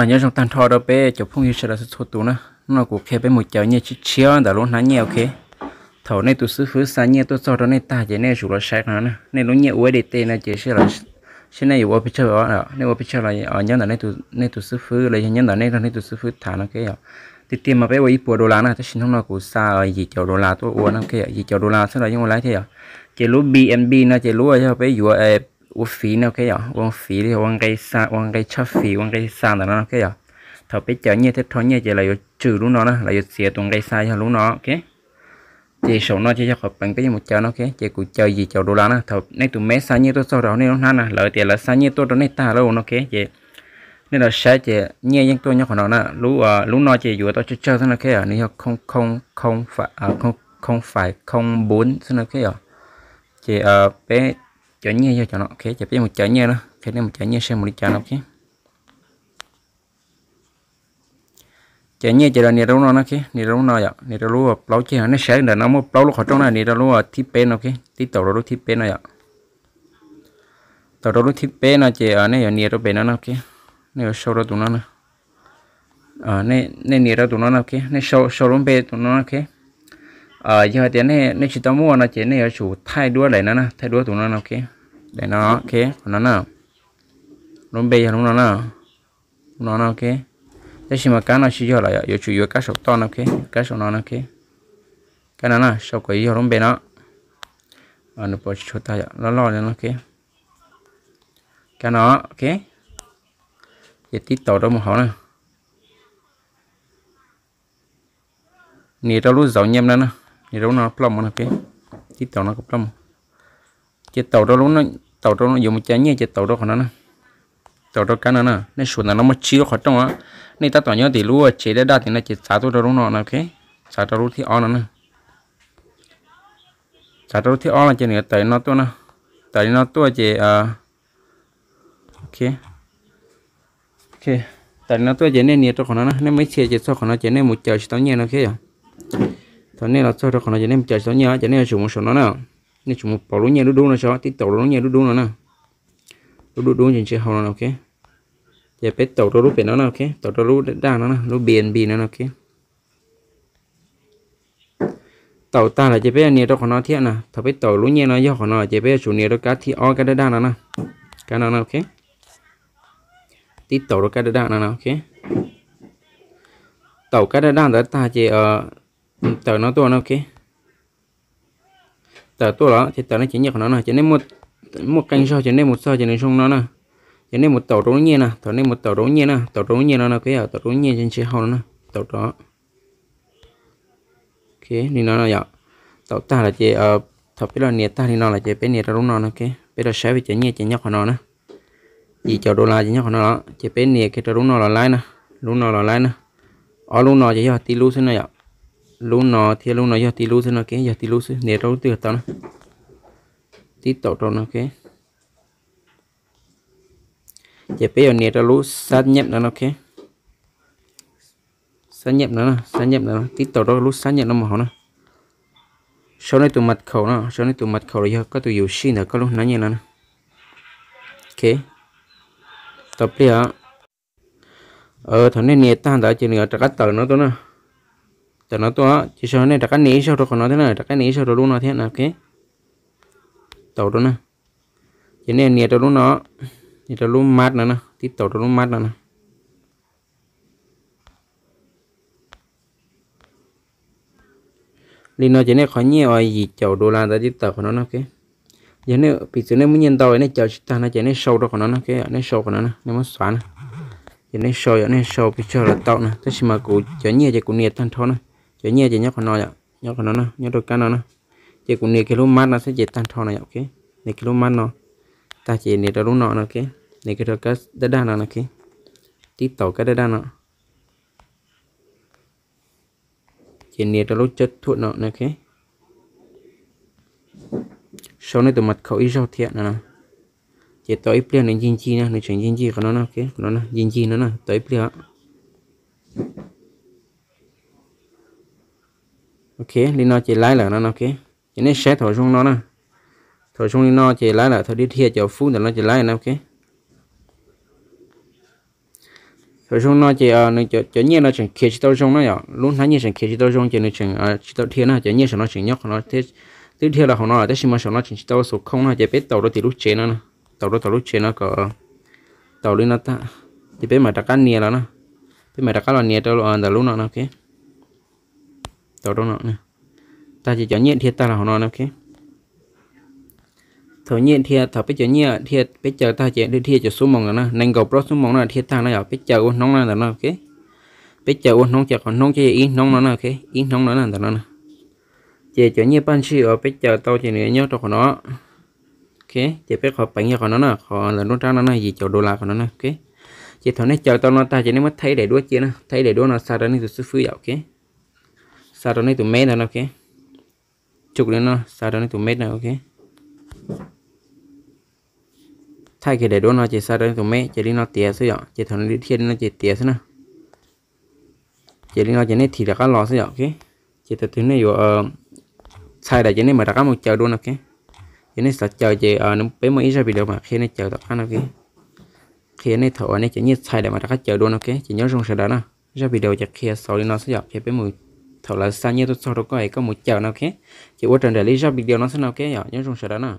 Nyob zoo tag nrho rau peb cov phooj ywg sawv daws txhua txhua tus na. Hnub no kuv qhia peb mus cawv nyiaj tshiab tshiab ntawm lub hnab nyiaj, ok. Thaum nej tus xib fwb xa nyiaj tuaj txog rau nej tag ces nej yuav tsum los saib qhov no na, nej lub nyiaj U S D T no ces seb nej yuav ua pes tsawg, nej ua pes tsawg los nyob ntawm nej tus xib fwb los yog nyob ntawm nej nrog nej tus xib fwb tham no, ok yom. Tiag tiag mas peb ua ib puas dollar na, tab sis hnub no kuv xa yim caum dollar tuaj ua no, ok yom, yim caum dollar xwb los yeej ua laib thiab yom. Ces lub B N B no ces lub yog peb yuav ua fiv no, ok yom, ua fiv li ua nqe xa, ua nqe tshaj fiv, ua nqe xa ntawm no, ok yom. Thaum peb cawv nyiaj thiab rho nyiaj ces lawv yuav tswm lub no na, lawv yuav txiav tus nqe xa yog lub no, ok. Ces saum no ces yog qhov peev peb yuav mus cawv no, ok. Ces kuv cawv yim caum dollar na, thaum nej tus meb xa nyiaj tuaj txog rau nej lub hnab na, lawv tias lawv xa nyiaj tuaj rau nej tag lawm no, ok. Ces nej los saib ces nyiaj yeej tuaj nyob qhov no na. Lub no ces yuav tau tsawg tsawg xwb no, ok, nws yog không phẩy không bốn xwb no, ok yom. Ces peb cov nyiaj yog cov no, ok, ces peb mus cawv nyiaj na, qhia nej mus cawv nyiaj seb mus li cas no, ok. Cawv nyiaj ces los nias rau lub no na, ok, nias rau lub no yom, nias rau lub plaub ceg no, nej saib ntawm no muaj plaub lub qhov rooj na, nias rau lub thib peb no, ok, tib taus rau lub thib peb no yom. Taus rau lub thib peb no ces nej yuav nias rau pem no na, ok, nej yuav sau rau tus no na. Nej nias rau tus no na, ok, nej sau lub npe tus no na, ok. Yog hais tias nej tsis tau muaj no ces nej yuav tsum thaij duab daim no na, thaij duab tus no na, ok. Daim no, ok, qhov no na. Lub npe yog lub no na, lub no na, ok. Tab sis mas kab no tsis yog lawm yom, yuav tsum yuav kab saum toj no, ok, kab saum no na, ok. Kab no na, sau kom yog lub npe no. Nws pom tsis tshua tag yom, loj loj li no, ok. Kab no, ok. Ces tib taus rau mus hauv na. Nias rau lub zaum nyam no na, nias rau lub no ploj mus no, ok. Tib taus no kom ploj mus. Ces taus rau, taus rau yuav mus cawv nyiaj ces taus rau qhov no na. Taus rau kab no na, nej suav ntawm no muaj tsib lub qhov rooj, nej tab tom nyob tim lub tsev daj daj tim no ces txav tuaj rau lub no na, ok. Txav rau lub thib ob no na. Txav rau lub thib ob no ces nws yuav tawm li no tuaj na. Tawm li no tuaj ces, ok, tawm li no tuaj ces nej nias rau qhov no na, nej muaj ib txhia ces txog qhov no ces nej mus cawv tsis tau nyiaj no, ok yom. Thaum nej los txog rau qhov no ces nej mus cawv tsis tau nyiaj ces nej yuav tsum mus saum no na. Nej tsum mus pauv lub nyiaj dub dub no tso, tib taus rau lub nyiaj dub dub no na. Lub dub dub ntse ntse hau no, ok. Ces peb taus rau lub pem no na, ok, taus rau lub daj daj no na, lub B N B no na, ok. Taus tag lawm ces peb yuav nias rau qhov no thiab na. Thaum peb taus lub nyiaj no yog qhov no ces peb yuav tsum nias rau kab thib ob kab daj daj no na. Kab no na, ok. Tib taus rau kab daj daj no na, ok. Taus kab daj daj ntawd tag ces tawm no tuaj no, ok. Tawm tuaj los ces tawm no ces nyiaj qhov no na, ces nej muaj qee zaug ces nej mus txog ces nws zoo no na. Ces nej mus taus rau lub nyiaj na, thaum nej mus taus rau lub nyiaj na, taus rau lub nyiaj no na, ok, taus rau lub nyiaj ntse ntse hau no na, taus rau. Ok, li no no yom. Taus tag lawm ces thaum peb los nias tag li no lawm ces peb nias rau lub no no, ok. Peb los saib peb cov nyiaj ces nyob qhov no na. Yim caum dollar ces nyob qhov no los ces peb nias kiag rau lub no los laib na. Lub no los laib na. Ob lub no ces yog tib lub xwb no yom. Lub no thiab lub no yog tib lub xwb no, ok, yog tib lub xwb, nias rau lub twg tau na. Tib taus rau no, ok. Ces peb yuav nias rau lub xab nyab no na, ok. Xab nyab no, xab nyab no, tib taus rau lub xab nyab no mus hauv na. Sau nej tus mật khẩu no, sau nej tus mật khẩu los yog koj tus yuam sij ntawm koj lub hnab nyiaj no na. Ok. Tau pliag. Thaum nej nias tag ntawd ces nws rov qab tawm no tuaj na. Tawm no tuaj ces sau nej rov qab nias ib zaug rau qhov no thiab na, rov qab nias ib zaug rau lub no thiab na, ok. Taus rau na. Ces nej nias rau lub no, nias rau lub mab no na, tib taus rau lub mab no na. Li no ces nej qhov nyiaj uas yim caum dollar ntawd tib tawm qhov no na, ok. Yog nej piv txwv nej muaj nyiaj ntau nej cawv tsis tag no ces nej sau rau qhov no na, ok, nej sau qhov no na, nej muab xav na. Ces nej sau yom, nej sau pes tsawg los tau na, tab sis mas kuv cov nyiaj ces kuv nias tag nrho na. Cov nyiaj ces nyob qhov no yom, nyob qhov no na, nyob rau kab no na. Ces kuv nias kiag lub mab no xwb ces tag nrho no yom, ok. Nias kiag lub mab no tag ces nias rau lub no no, ok. Nias kiag rau kab daj daj no no, ok. Tib taus kab daj daj no. Ces nias rau lub cab thuam no, ok. Sau nej tus mật khẩu ib zaug thiab no. Ces tau ib pliag nws ncig ncig na, nws tseem ncig ncig qhov no, qhov no ncig ncig no na, tau ib pliag. Ok, li no ces laib lawm no, ok. Ces nej saib thaum zoo no na. Thaum zoo li no ces laib lawm, thaum dhia dhia cov fub ntawm no ces laib no, ok. Thaum zoo no ces nws cov nyiaj no tseem khiav tsis tau zoo na yom, lub hnab nyiaj tseem khiav tsis tau zoo ces nws tseem tsis tau dhia na, cov nyiaj saum no tseem nyob qhov no, twb dhia los hauv no lawm tab sis mas saum no tseem tsis tau xus khoo no ces peb taus rau tim lub tsev no, taus rau tom lub tsev no kom taus li no tag, ces peb mam rov qab nias los na, peb mam rov qab los nias rau ntawm lub no no, ok. Taus rau no tag ces cov nyiaj dhia tag los hauv no no, ok. Thaum nyiaj dhia, thaum peb cov nyiaj dhia peb caws tag ces dhia cov xuab moos ntawd na, nees nkaum plaub xuab moos no dhia tag no yom, peb caws ua hnoob no ntawm no, ok. Peb caws ua hnoob ces qhov hnoob ces yog ib hnoob no na, ok, ib hnoob no na ntawm no na. Ces cov nyiaj paj ntsig uas peb caws tau ces nws nyob rau qhov no, ok. Ces peb qhov peev yog qhov no na, qhov ntawm nruab nrab no na, yim caum dollar qhov no na, ok. Ces thaum nej caws tau no tag ces nej muab thaij ib daim duab cia na, thaij ib daim duab no xa rau nej tus xib fwb yom, ok. Xa rau nej tus meb ntawd no, ok. Tsum li no xa rau nej tus meb no, ok. Thaij kiag daim duab no ces xa rau nej tus meb ces li no tiav xwb yom, ces thaum nws dhia li no ces tiav xwb na. Ces li no ces nej thim rov qab los xwb yom, ok. Ces thaum twg nej yuav txhais lawm ces nej mam rov qab mus caws dua no, ok. Ces nej xav caws ces peb muaj ib zaj video mam qhia nej caws tom qab no, ok. Qhia nej thaum uas nej cov nyiaj txhais lawm mam rov qab caws dua no, ok. Ces nyob zoo sawv daws na. Zaj video ces qhia xaus li no xwb yom, qhia peb mus thaum lawv xa nyiaj tuaj txog rau koj es koj mus caws no, ok. Ces ua raws nraim li zaj video no xwb no, ok yom, nyob zoo sawv daws na.